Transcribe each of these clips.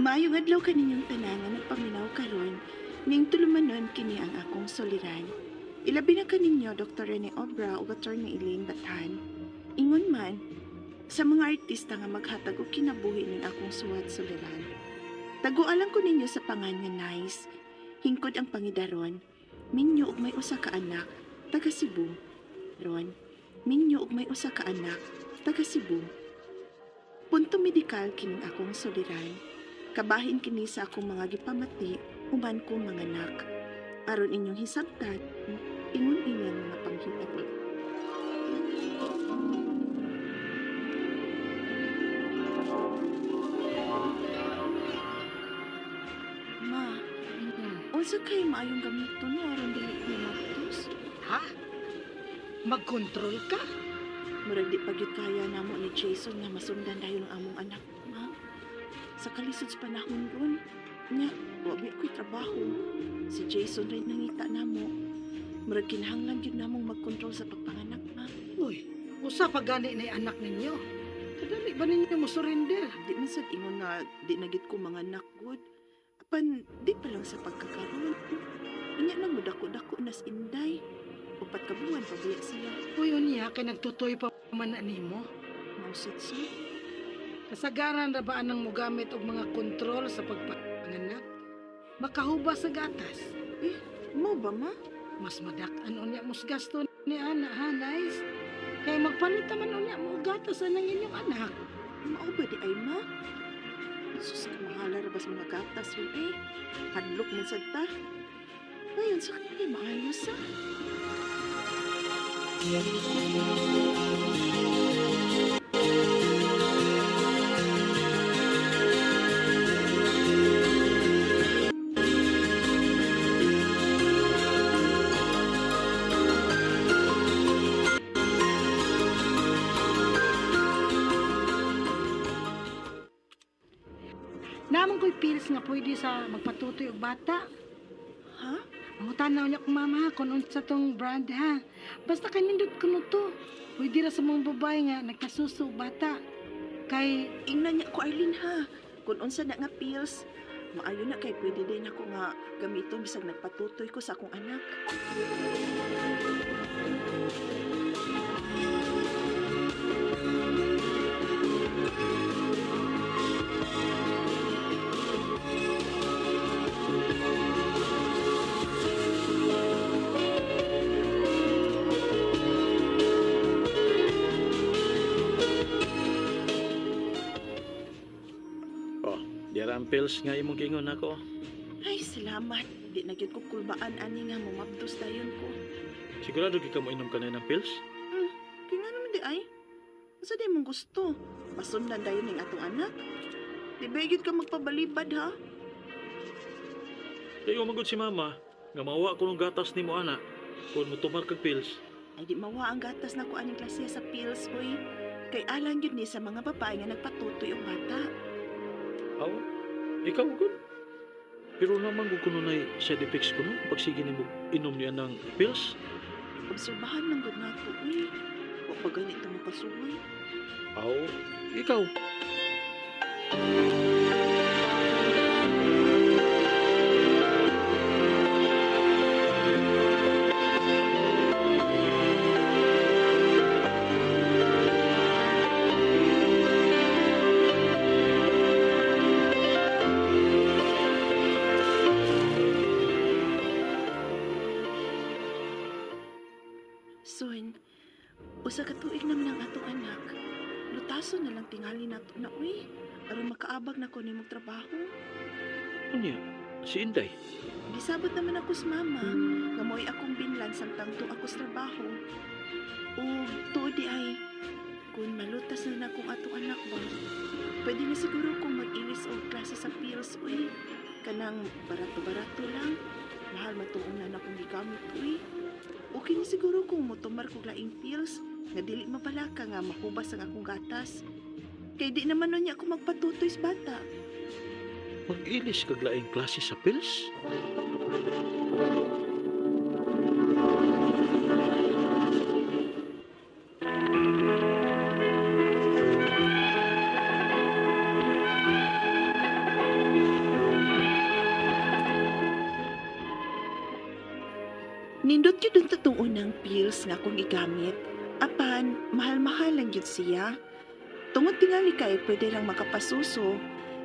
Maayong adlaw kaninyong tanan nga nagpaminaw karon ning tulumanon kini ang akong suliran. Ilabi na kaninyo Dr. Rene Obra ug Attorney Elaine Bathan. Ingon man sa mga artista nga maghatag og kinabuhi ning akong suwat suliran. Tagualan ko ninyo sa pangan nga Nice. Hingkod ang pangidaron. Minyo og may usa ka anak, taga Cebu. Ron, minyo og may usa ka anak, taga Cebu. Punto medikal kining akong suliran. Kabahin kini sa akong mga gipamati human ko manganak. Aron inyong hisabtan, ingon ini ang mga panghitabo. Ma, unsa kay maayong gamiton no aron dili ko mabtos? Ha? Magkontrol ka? Murag di pa gyud kaya namo ni Jason nga masundan dayon ang among anak, ma. Sa kalisod sa panahon ron, nya, wa bi ako'y trabaho. Si Jason ray nangita namo. Murag kinahanglan gyud namong magkontrol sa pagpanganak, ma. Uy, usa pa gani na anak ninyo. Kadali ba ninyo mo surrender? Di man sad ingon nga di na gyud ko manganak gud. Apan di pa lang sa pagkakaroon. Unya nang mudako-dako nas Inday. 4 ka buwan pa biya siya. Uy, unya kay nagtutoy pa man na nimo. Mausad siya. Kasagaran ra ba anang mogamit og mga kontrol sa pagpanganak? Makahubas sa gatas. Eh, mo ba, ma? Mas madak-an unya mos gasto ni ana, ha, Nice? Kay magpalit naman unya mo og gatas anang inyong anak. Mao ba di ay, ma? Sus, kamahala ra bas mga gatas ron eh. Hadlok man sad ta. Ngayon, sa kay maayos ah. Naman ko'y pills nga pwede sa magpatutoy og bata. Ha? Mangutana unya kong mama ha, kung unsa tong brand ha. Basta kay nindot kuno to. Pwede ra sa mga babae nga nagkasuso og bata. Kay Ingnan niya ko, Arlene, ha. Kung unsa na nga pills, maayo na kay pwede din ako nga gamiton bisag nagpatutoy ko sa akong anak. Oh, dira ang pills nga imong giingon nako. Ay, salamat. Di na gyud ko kulbaan ani nga mamabdos dayon ko. Sigurado gyud ka mo inom kanay ng pills? Kaya nga naman di ay. Unsa di mong gusto? Masundan dayon ning atong anak. Di ba gyud ka magpabalibad ha? Kay umagod si mama nga mawa ko ng gatas nimo ana kung motumar kag pills. Ay di mawa ang gatas na ko aning klase sa pills, oy. Kay alang gyud ni sa mga babae nga nagpatutoy og bata. Aw, ikaw gud. Pero naman gud kuno nay side effects kuno pag sige nimo inom niya ng pills. Obserbahan lang gud nato, uy. Wa pa ganito makasuway. Aw, ikaw. Soon, usa ka tuig naman ang atong anak. Lutason na lang tingali nato na, uy. Aron makaabag na ko nimong trabaho. Unya, si Inday. Gisabot naman ako sa mama nga mo'y akong binlan samtang tu ako sa trabaho. O tuod di ay, kung malutas na na akong atong anak ba, pwede na siguro kong mag-ilis og klase sa pills, uy. Kanang barato-barato lang. Mahal matuong na akong gigamit, uy. Okay na siguro kung motumar kog laing pills nga dili mabalaka nga mahubas ang akong gatas. Kay di naman nun niya ako magpatutoy sa bata. Mag-ilis kag laing klase sa pills? Nindot yun ang tatong unang pills nga akong igamit. Apan, mahal-mahal lang yun siya. Tungod tingali kay pwede lang makapasuso,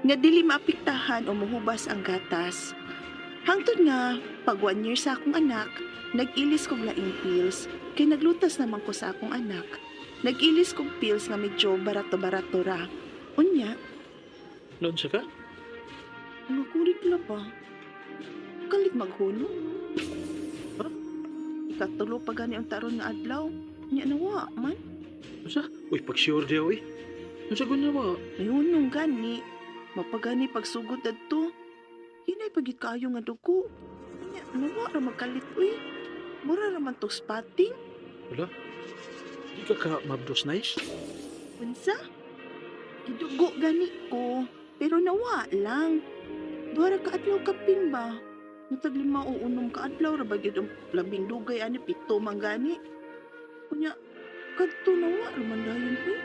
nga dili maapektahan o muhubas ang gatas. Hangtod nga, pag 1 year sa akong anak, nag-ilis kog laing pills, kay naglutas naman ko sa akong anak. Nag-ilis kog pills nga medyo barato-barato ra. Unya, Noon sa ka? ang akong regla ba? Kalit maghuno. Ha? Ikatulo pa gani ang taron nga adlaw. Nya nawa man. Unsa? Uy, pag-sure diyaw eh. Unsa gunya ba? May hunong gani. Mapagani pagsugod adto. Hinay pagit kaayo nga dugo. Nya nawa ra magkalit uy. Mura ra man tog spotting. Wala. Di ka ka mabdos nice? Unsa? Gidugo gani ko. Pero nawa lang. Duha ra ka adlaw kapin ba? Natag 5 o 6 ka adlaw ra ba gyud ang labing dugay ani 7 man gani. Unya kadto nawa ra man dayon eh.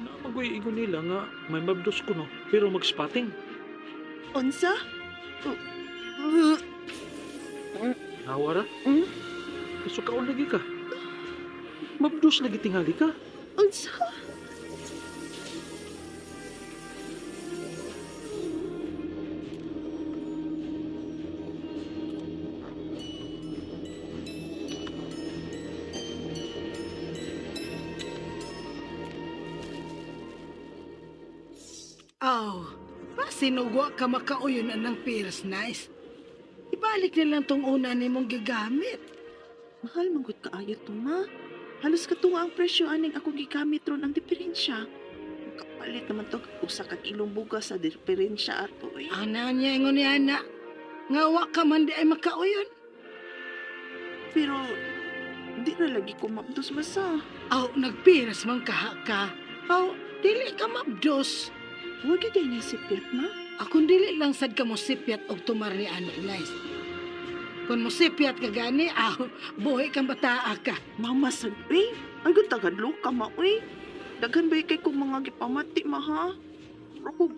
Na magoy ingon nila nga may mabdos ko no, pero mag-spotting. Unsa? Nawa ra. Mm? Kasukaon lagi ka. Mabdos lagi tingali ka. Unsa? Aw, pasinugwa ka makauyon anang pills, nice. Ibalik na lang tong una nimong gigamit. Mahal manggod kaayo to, ma. Halos katunga ang presyo aning akong gigamit ron ang diferensya. Kapalit naman to usa ka kilong bugas sa diferensya ato eh. Ana niya ingon ni ana. Nga wa ka man di ay makauyon. Pero di na lagi ko mabdos basa. Aw, nagpiras man kaha ka. Aw, dili ka mabdos. Huwag yun na sipyat, ma. Akong dili lang sad ka mo sipyat og tumar ni ana, nice. Kung mo sipyat ka gani, aw, buhi kang bataa ka. Mama sad, eh. Ay, gud tagadlo ka, ma, uy. Daghan ba kay kong mga gipamati, ma, ha? Pero ko,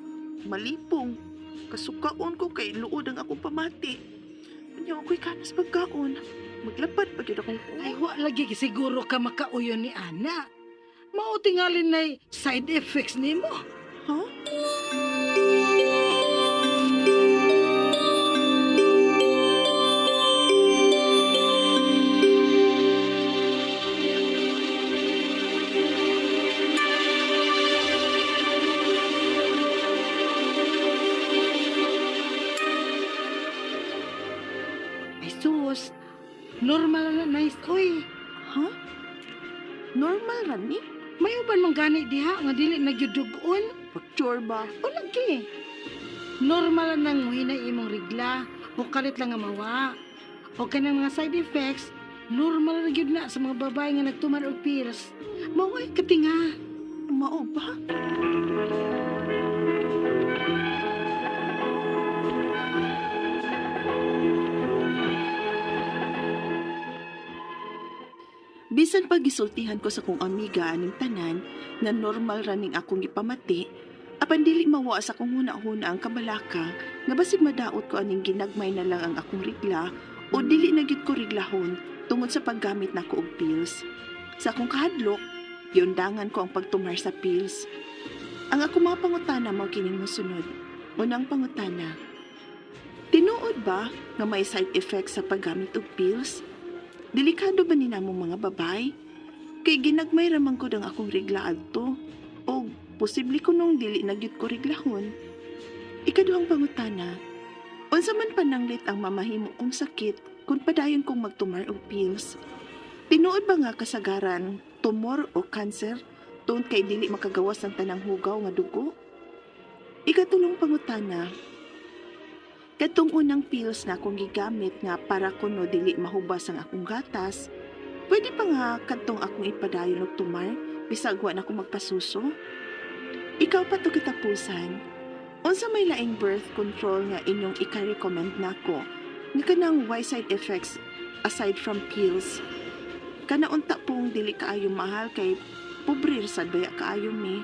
malipong. Kasukaon ko kay luod ang akong pamati. Anya ako'y kanas pagkaon. Maglapad pag yun akong Ay, wa lagi siguro ka makauyon ni ana. Mao tingali nay side effects nimo. Ha? Ay sus, normal na nice oy. Ha? Normal ra ni? May uban man gani diha nga dili nagyudugon. Picture ba? O lagi. Normal na nang muhinay imong regla o kalit lang nga mawa. O kanang mga side effects, normal na gyud na sa mga babae nga nagtumar og pills. Mao ay katinga. Mao ba? Bisan pag gisultihan ko sa kong amiga aning tanan nga normal ra ning akong gipamati, apan dili mawa sa akong huna-huna ang kabalaka nga basig madaot ko aning ginagmay na lang ang akong rigla o dili na gyud ko riglahon tungod sa paggamit nako og pills. Sa akong kahadlok, giundangan ko ang pagtumar sa pills. Ang akong mga pangutana mao kining mosunod. Unang pangutana. Tinuod ba nga may side effects sa paggamit og pills? Delikado ba ni namong mga babay? Kay ginagmay ra man gud ang akong regla adto. O posible ko nung dili na gyud ko reglahon. Ikaduhang pangutana. Unsa man pananglit ang mamahimo kong sakit kung padayon kong magtumar og pills? Tinuod ba nga kasagaran, tumor o kanser, tuon kay dili makagawas ang tanang hugaw nga dugo? Ikatulong pangutana, katong unang pills na akong gigamit nga para kuno dili mahubas ang akong gatas, pwede pa nga kadtong akong ipadayon og tumar bisag wa na ko magpasuso? Ikaw pa to katapusan. Unsa may laing birth control nga inyong ika-recommend nako? Nga kanang why side effects aside from pills? Kana unta pong dili kaayo mahal kay pobre ra sad baya kaayo mi.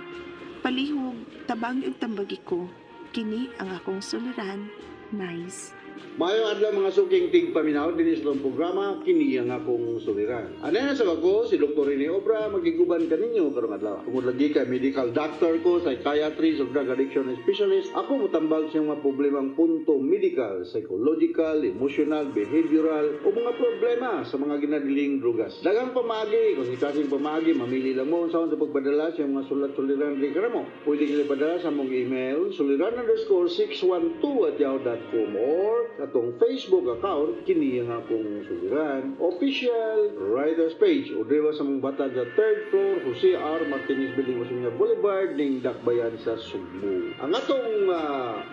Palihog, tabangi og tambagi ko. Kini ang akong suliran. Nice. Maayong adlaw, mga suking tigpaminaw, dinhi sa atong programa "Kini ang Akong Suliran". Anay na sa ko si Dr. Rene Obra, magiguban kaninyo karong adlaw. Tungod lagi kay medical doctor ko, psychiatrist ug drug addiction specialist, ako motambag sa mga problemang punto medical, psychological, emotional, behavioral o mga problema sa mga ginadiling drugas. Daghang pamaagi, kung sa pamaagi, mamili lang mo unsaon sa pagpadala sa mga sulat suliran diri kanamo. Pwede kini padala sa among email suliran_612@yahoo.com or sa atong Facebook account, "Kini ang Akong Suliran Official Writers Page, o diri sa among batad sa third floor, Jose R. Martinez Building, Osmeña Boulevard, ning Dakbayan sa Sugbo. Ang atong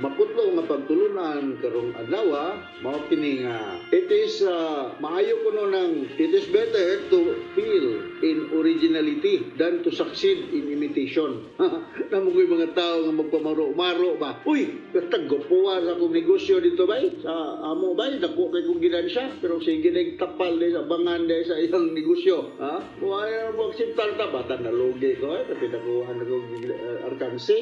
maputlo nga pagtulunan karong adlaw mao kini nga it is maayo kuno ng it is better to fail in originality than to succeed in imitation. Naa mo'y mga tao nga magpamaro-maro ba? Uy, taggupuan sa akong negosyo dito bay. Sa amo bay, dako kay kong ginansya. Pero sige nag tapal di sa bangan di sa iyang negosyo. Ha? Mo ay mo akseptar ta bata nalugi ko eh. Tapi nakuha na ko arkansi.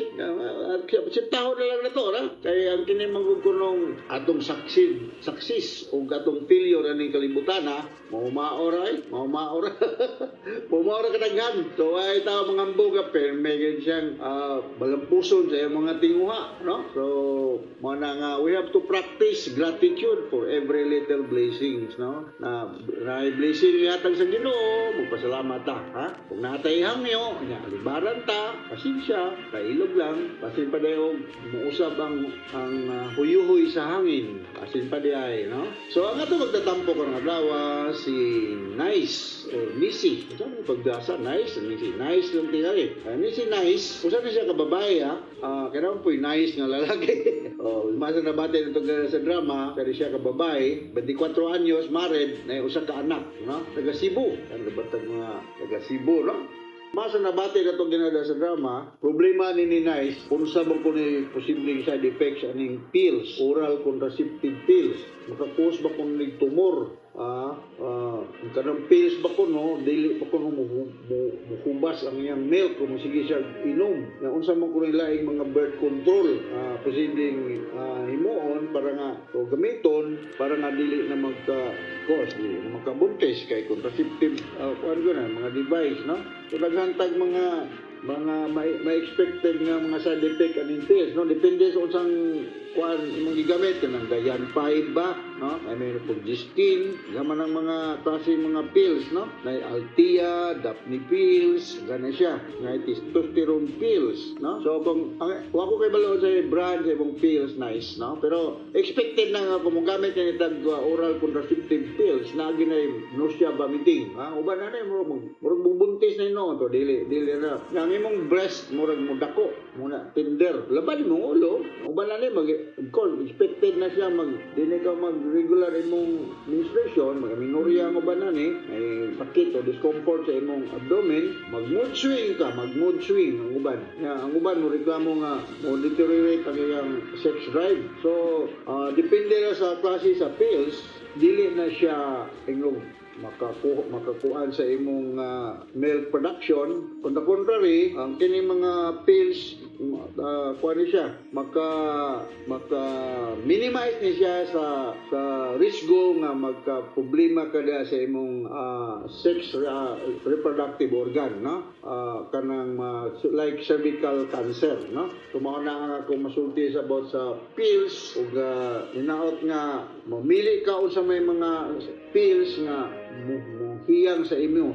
Akseptahon na lang na to, ha? Kay ang kini manggugunong atong success o atong failure aning kalibutan, ha? Maumaor ay, maumaor. Maumaor kadaghan. So ay tao mga ambuga pero may siyang balampuson sa iyang mga tinguha, no? So mo na nga we have to practice gratitude for every little blessings, no? Na na blessing yatag sa Ginoo, magpasalamat ta, ha? Kung natay hangyo, nya alibaran ta, pasensya, kailog lang, pasin pa dayon muusab ang huyuhoy sa hangin, pasin pa di ay, no? So ang ato magtatampo karong adlaw si Nice or Nisi. Unsa man pagbasa? Nice, Nisi. Nice lang tingali. Nisi Nice, usa na siya ka babae ha. Kaya po'y nice nga lalaki. Oh, masa nabati nito sa drama, kaya siya ka babae, 24 anyos, married, na usa ka anak, no? Taga Cebu. Ang batag mga taga Cebu, no? Masa nabati na itong ginada sa drama, problema ni Nice, unsa man ko ni posibleng side effects aning pills, oral contraceptive pills. Maka-cause ba kung nig tumor? Kanang pills ba ko no, dili ba ko no muhubas ang iyang milk kung sige siya inom. Na unsa man ko ni laing mga birth control posibleng himuon para nga o gamiton para nga dili na magka cause dili na magkabuntis kay contraceptive kuan ko na mga device, no? So daghan tag mga may expected nga mga side effect aning pills, no? Depende sa unsang kuan imong gigamit, kanang Diane 5 ba, no? Ay may progestin gaman ang mga klase mga pills, no? Na Altea, Daphne pills, gana siya nga testosterone pills, no? So kung ang wa ko kay balo sa brand sa imong pills, Nice, no? Pero expected na nga kung mogamit ka nitag oral contraceptive pills na ginay nausea, vomiting, ha? Uban na na murag murag bubuntis na ino to, dili dili na nga ang imong breast murag mudako muna, tender laban imong ulo. Uban na ni mag, of course expected na siya mag dili ka mag regular imong menstruation, mag amenorrhea ang uban na ni, may sakit o discomfort sa imong abdomen, mag mood swing ka, mag mood swing ang uban. Ya, ang uban mo reklamo nga mo deteriorate ang iyang sex drive. So depende na sa klase sa pills, dili na siya ingong makakuan sa imong milk production. On the contrary, ang kini mga pills kuan ni siya maka minimize ni siya sa risgo nga magka problema ka diha sa imong sex reproductive organ, no? Kanang like cervical cancer, no? So mao na ang akong masulti sa about sa pills ug hinaot nga mamili ka unsa may mga pills nga mo hiyang sa imo.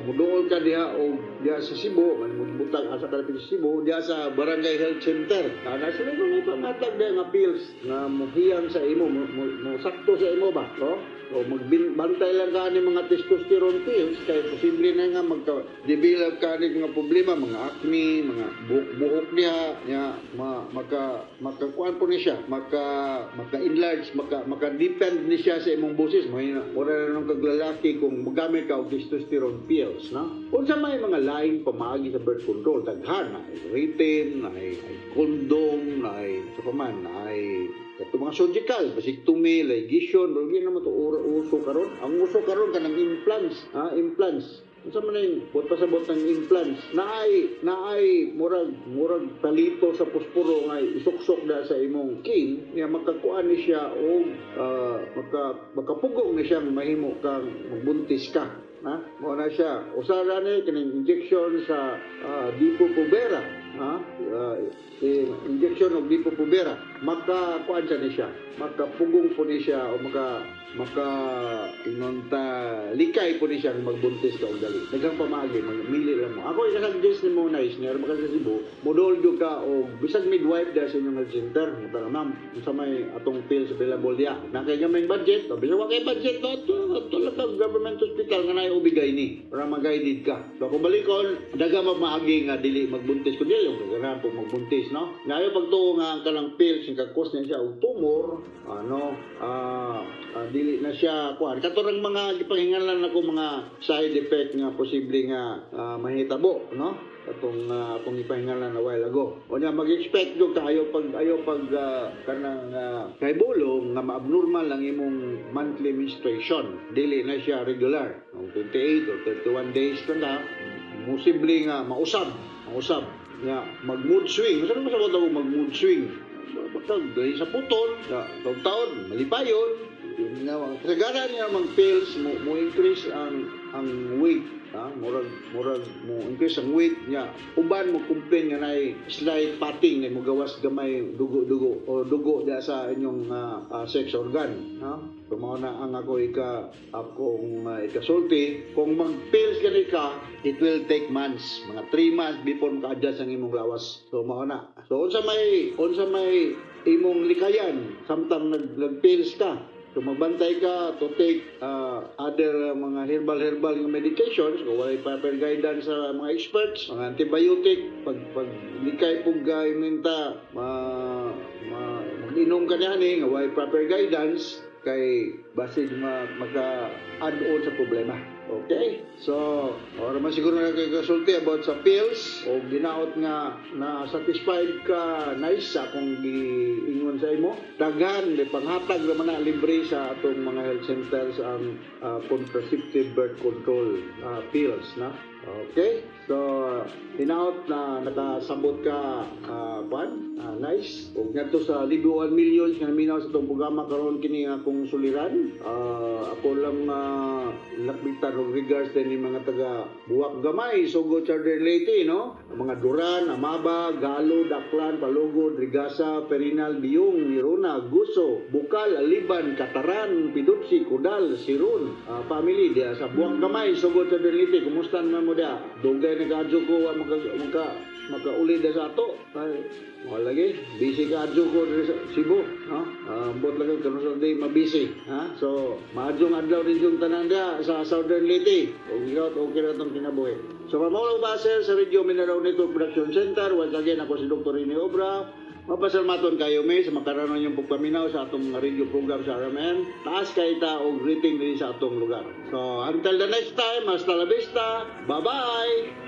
Muduol ka diha og diha sa Cebu man, mubutag asa ka sa Cebu, diha sa Barangay Health Center ana sila ko may pangatag diha nga pills nga mohiyang sa imo, mo sakto sa imo ba, no? O magbantay lang ka ani mga testosterone pills kay posible na nga magka develop ka ani mga problema, mga acne, mga buhok-buhok niya nya maka makakuan po ni siya, maka enlarge, maka depend ni siya sa imong boses, may mura na nung kaglalaki kung mogamit ka og testosterone pills, no? Unsa may mga laing pamaagi sa birth control? Daghan na written, ay condom, ay sa pa man, ay kato mga surgical, vasectomy, ligation, pero di naman to uso karon. Ang uso karon kanang implants, ha, implants. Unsa man ning buot pasabot ng implants? Naay murag palito sa posporo nga isuksok da sa imong skin nga makakuan ni siya og makapugong ni siyang mahimo kang magbuntis ka. Ha? Mao na siya. Usa ra ni kining injection sa Depo-Provera, ha? Injection og Depo-Provera. Makakuan siya ni siya. Makapugong po ni siya o maka maka ingon ta likay po ni siya ang magbuntis ka og dali. Daghang pamaagi, magmili lang mo. Ako ika-suggest nimo, nice niya maka sa Cebu, modol jud ka og bisag midwife da sa inyong health center. Para ma'am, unsa may atong pills available diya. Na kay gamay budget, o bisag wa kay budget no, to lang ka government hospital nga naay OB-GYN ni para ma-guided ka. So kung balikon, daghang maagi nga dili magbuntis kun dili yung kaganahan po magbuntis, no. Ngayon pagtuo nga ang kanang pills nga cause niya siya og tumor, ano, dili na siya kuan. Kato rang mga gipanghingalan nako mga side effect nga posible nga mahitabo, no? Katong akong gipahingalan a while ago. O nya mag-expect jud ka ayo pag kanang kahibulong nga ma-abnormal ang imong monthly menstruation. Dili na siya regular. Ang 28 or 31 days lang ka, posible nga mausab, mausab nga mag-mood swing. Unsa man sabot ako mag-mood swing? Basta dahil sa putol, sa taon malipayon, yun nga, kasagaran nga mang pills mo increase ang weight, ha, murag mo increase ang weight niya. Uban mo complain nga naay slight fatting na mo gawas gamay dugo-dugo o dugo da sa inyong sex organ, ha. So mao na ang ako ika akong ikasulti kung mag-pills gani ka, it will take months, mga 3 months before maka-adjust ang imong lawas. So mao na. So unsa may imong likayan samtang nag-pills ka? So magbantay ka to take other mga herbal-herbal nga medications kung walay proper guidance sa mga experts, mga antibiotic, pag likay pug iminta ma, ma mag-inom ka niya nga walay proper guidance kay basig ma, maka add on sa problema. Okay? So, ora man siguro na kay kasulti about sa pills o ginaot nga na satisfied ka, nice, sa akong giingon sa imo. Daghan di panghatag naman na libre sa atong mga health centers ang contraceptive birth control pills na. Okay? So, hinaot na nakasabot ka, kwan, nice. Ug ngadto sa libuan millions nga naminaw sa atong programa karon kini nga akong suliran. Ako lang lakbitan og regards din ni mga taga Buwak Gamay, Sogod, Southern Leyte, no? Ang mga Duran, Amaba, Galo, Daklan, Palugod, Rigasa, Perinal, Biyung, Mirona, Guso, Bukal, Aliban, Kataran, Pidutsi, Kudal, Sirun, family diya sa Buwak Gamay, Sogod, Southern Leyte. Kumusta naman mo diya? Dugay nag-adyo ko wa maka makauli da sa ato. Ay, wala lagi, busy ka adyo ko diri sa Cebu, no? Ambot lagi karon sa day mabusy, ha? So, maadjong adlaw din yung tanan diya sa Southern Leyte. Ug ikaw okay ra tong kinabuhi. So, pamaulang base sa Radio Mindanao Network Production Center, once again ako si Dr. Rene Obra. Mapasalamaton kayo may sa makaranon yung pagpaminaw sa atong mga radio program sa RMN. Taas kay ta og greeting din sa atong lugar. So, until the next time, hasta la vista. Bye-bye!